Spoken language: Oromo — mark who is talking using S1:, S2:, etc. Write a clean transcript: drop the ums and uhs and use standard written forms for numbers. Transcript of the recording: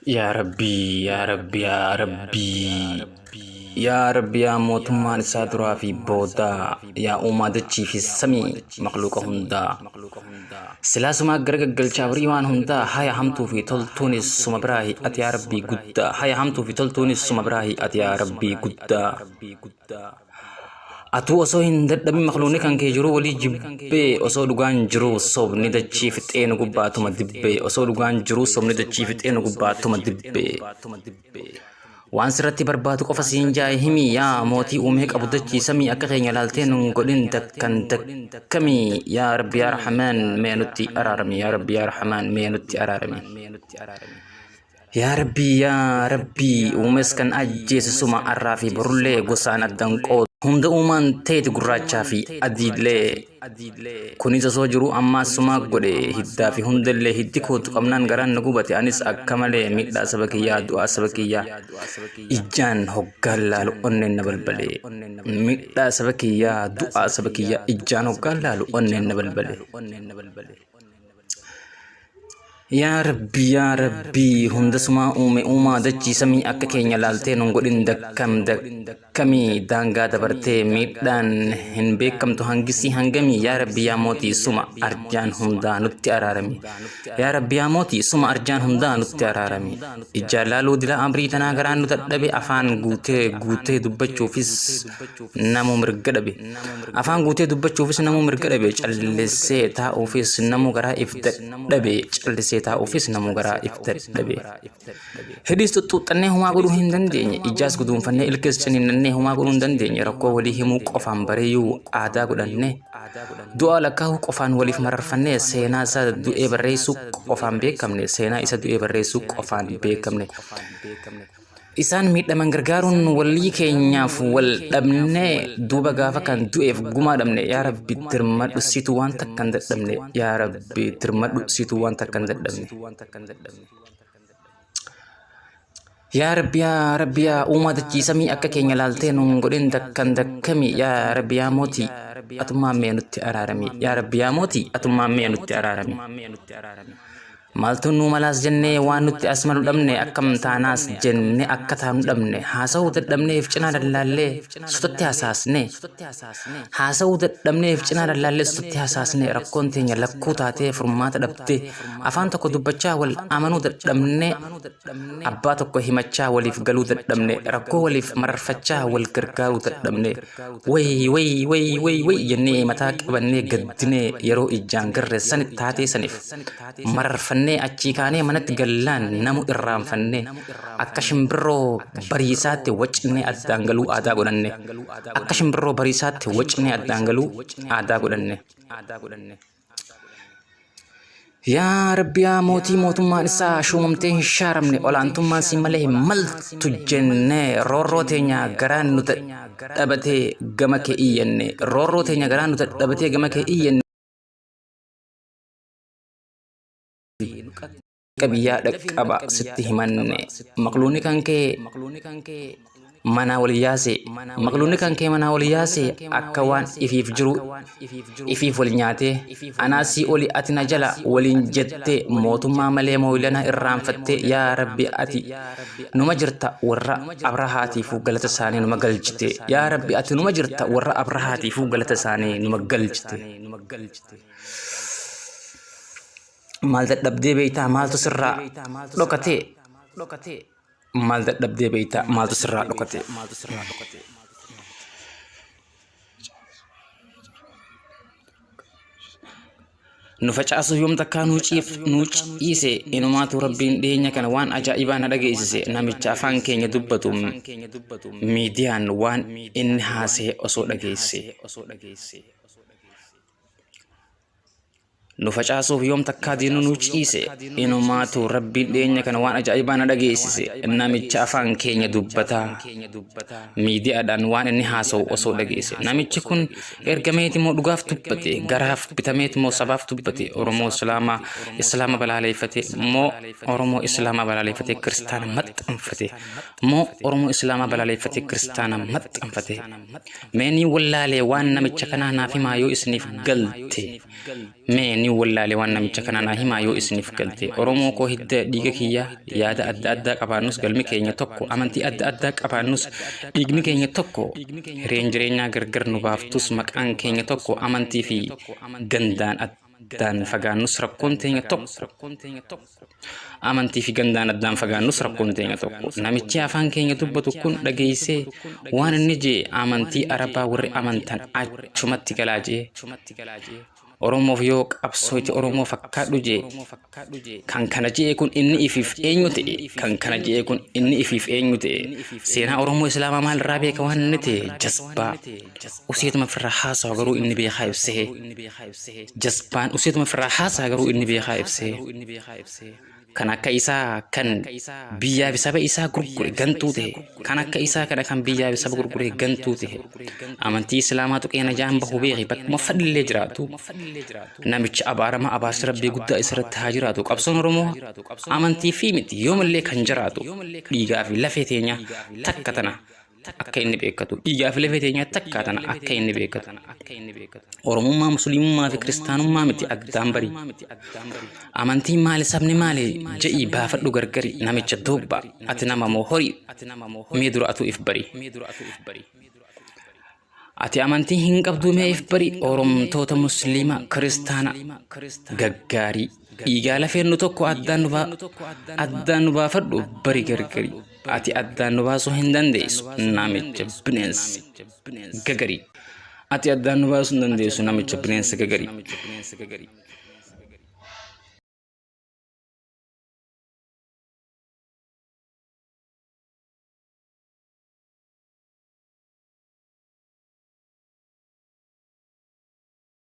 S1: Yaa Rabbii yaa Rabbi yaa Rabbii yaa Rabbi yaa mootummaan isaa duraa fi boodaa yaa uumaa dachii fi samii makluuqa hundaa silaa sumaa gara gaggalcha abrii waan hundaa haya hamtuu fi toltuunis suma biraahi ati yaa Rabbii guddaa haya hamtuu fi toltuunis suma biraahi ati yaa Rabbii guddaa. Atuu osoo hin dadhabin makluunni kan kee jiruu walii jibbee osoo dhugaan jiruu sobni dachii fixee nu gubbaatuma dibbee osoo dhugaan jiruu sobni dachii fixee nu gubbaatuma dibbee. Waan sirratti barbaadu qofa siin jaa'e himi yaa mootii uumee qabu dachii samii akka keenya laaltee nun godhin dakkan dakkamii yaa rabbi yaa rahamaan mee nutti araarami yaa rabbi yaa rahamaan mee nutti araarami. Yaa Rabbii yaa Rabbii uumes kan ajjeese suma arraa fi borullee gosaan addan qoodu. Hunda uumaan teeti gurraachaa fi adiillee. Kunis osoo jiruu ammaas sumaa godhe hiddaa fi hundellee hiddi kootu qabnaan garaan na gubate anis akka malee miidhaa saba kiyyaa du'aa saba kiyyaa ijaan hoggaan laalu onneen na balbale. Miidhaa saba kiyyaa du'aa saba kiyyaa ijaan hoggaan laalu onneen na balbale. Yaa Rabbi yaa Rabbi hundasumaa uume uumaa dachii samii akka keenya laaltee nun godhin dakkam dakkamii daangaa dabartee miidhaan hin beekamtu hangisii hangamii yaa Rabbi yaa mootii suma arjaan hundaa nutti araarami yaa Rabbi yaa mootii suma arjaan hundaa nutti araarami ijaan laaluu dila amrii tanaa garaan nu dadhabe afaan guutee guutee dubbachuufis namuu mirga dhabe. Afaan guutee dubbachuufis namuu mirga dhabe. Callisee taa'uufis namuu garaa if dadhabe. Callisee taa'uufis namuu garaa if dadhabe. Hidhiis xuxxuuxxannee homaa godhuu hin dandeenye. Ijaas guduunfannee ilkees ciniinnannee homaa godhuu hin dandeenye. Rakkoo walii himuu qofaan bareeyuu aadaa godhannee. Du'aa lakkaa'uu qofaan waliif mararfannee seenaa isa du'ee barreessuu qofaan beekamne. Seenaa isa du'ee barreessuu qofaan beekamne. Isaan miidhaman gargaaruun walii keenyaaf wal dhabnee duuba gaafa kan du'eef gumaa dhabne yaa rabbi dirmadhu situ waan takka hin dadhabne yaa rabbi dirmadhu situ waan takka hin dadhabne. Yaa rabbi yaa rabbi yaa uumaa dachii samii akka keenya laaltee nun godhin dakkan dakkami yaa rabbi yaa mootii atummaan mee nutti araarami yaa rabbi yaa mootii atummaan mee nutti araarami. Maaltu nuu malaas jennee waan nutti as malu dhabne akkam taanaas jenne akka taanu dhabne haasa'uu dadhabneef cinaa lallaallee sutatti hasaasne haasa'uu dadhabneef cinaa lallaallee sutatti hasaasne rakkoon teenya lakkuu taatee furmaata dhabde afaan tokko dubbachaa wal amanuu dadhabne abbaa tokko himachaa waliif galuu dadhabne rakkoo waliif mararfachaa wal gargaaruu dadhabne way way way way way jennee mataa qabannee gaddinee yeroo ijaan garre sani taatee saniif mararfannee achii kaanee manatti gallaan namu irraanfannee akka shimbirroo bariisaatti wacnee addaan galuu aadaa godhanne akka shimbirroo bariisaatti wacnee addaan galuu aadaa godhanne. Yaa Rabbi yaa mootii mootummaan isaa shuumamtee hin shaaramne olaantummaan si malee hin maltu jennee roorroo teenya garaan nu dadhabatee gama kee iyyanne roorroo teenya garaan nu dadhabatee gama kee iyyanne. Qabiyyaa dhaqqaba sitti himanne maqluunni kan kee manaa wal yaase maqluunni kan kee manaa wal yaase akka waan ifiif jiru ifiif wal nyaatee anaa sii oli ati na jala waliin jettee mootummaa malee mooyilana irraanfattee yaa rabbi ati numa jirta warra abrahaatiifuu galata isaanii numa galchite yaa rabbi ati numa jirta warra abrahaatiifuu galata isaanii numa galchite. Maal dadhabdee beektaa maaltu sirraa dhokatee maal dadhabdee beektaa maaltu sirraa dhokatee. Nu facaasuuf yoom takkaa nuu ciif nuu ciise inumaatu rabbiin dhiyeenya kana waan ajaa'ibaa na dhageessise namicha afaan keenya dubbatu miidiyaan waan inni haasee osoo dhageesse. Nu facaasuuf yoom takkaa diinuu nu ciise inumaatu rabbiin dhiyeenya kana waan ajaa'ibaa na dhageessise namicha afaan keenya dubbataa miidiyaadhaan waan inni haasa'u osoo dhageesse namichi kun ergameeti moo dhugaaf dubbate garaaf bitameeti moo sabaaf dubbate oromoo islaamaa islaama balaaleeffate moo oromoo islaamaa balaaleeffate kiristaana maxxanfate moo oromoo islaamaa balaaleeffate kiristaana maxxanfate mee ni wallaalee waan namicha kanaa naaf himaa yoo isiniif galte. galte? Mee ni wallaale waan namicha kana naa himaa yoo isiniif galte. Oromoo koo hidda dhiiga kiyyaa, yaada adda addaa qabaannus galmi keenya tokko, amantii adda addaa qabaannus dhiigni keenya tokko, hireen jireenyaa gargar nu baaftus maqaan keenya tokko, amantii fi gandaan addaan fagaannus rakkoon teenya tokko. Amantii fi gandaan addaan fagaannus rakkoon teenya tokko. Namichi afaan keenya dubbatu kun dhageessee waan inni jee, amantii Arabaa warri amantan achumatti galaa jee. Oromoof yoo qabsooyte Oromoo fakkaadhu jee. Kan kana je'e kun inni ifiif eenyu ta'e? Kan kana je'e kun inni ifiif eenyu ta'e? Seenaa Oromoo Islaamaa maal irraa beeka waan inni ta'e? Jasbaa. Useetuma ofirraa haasawa garuu inni beekaa ibsee. Jasbaan useetuma ofirraa haasawa garuu inni beekaa ibsee. Kan akka isaa kan biyyaa fi saba isaa gurgure gantuu ta'e. Kan akka isaa kana kan biyyaa fi saba gurgure gantuu ta'e. Amantii Islaamaa tuqee najaan bahu beeki bakkuma fadhillee jiraatu. Namicha abaarama, abaarsi Rabbii guddaa isarratti haa jiraatu. Qabsoon Oromoo amantii fi miti yoomillee kan jiraatu. Dhiigaa fi lafee teenya takka tana akka inni beekatu. Dhiigaa fi lafee teenya takka tana akka inni beekatu. Oromummaa, Musliimummaa fi Kiristaanummaa miti addaan bari. Amantiin maali, sabni maali je'ii baafadhu gargari. Namicha doobba, ati nama moo horii? Mee dura atuu if bari. Ati amantii hin qabduu, mee if bari. Oromtoota Musliima Kiristaana gaggaarii, dhiigaa lafeen nu tokko, addaan nu baafadhu bari gargari. Ati addaan nu baasuu hin dandeessu, namicha bineensa gagarii. Ati addaan nu baasuu hin dandeessu, namicha bineensa gagarii.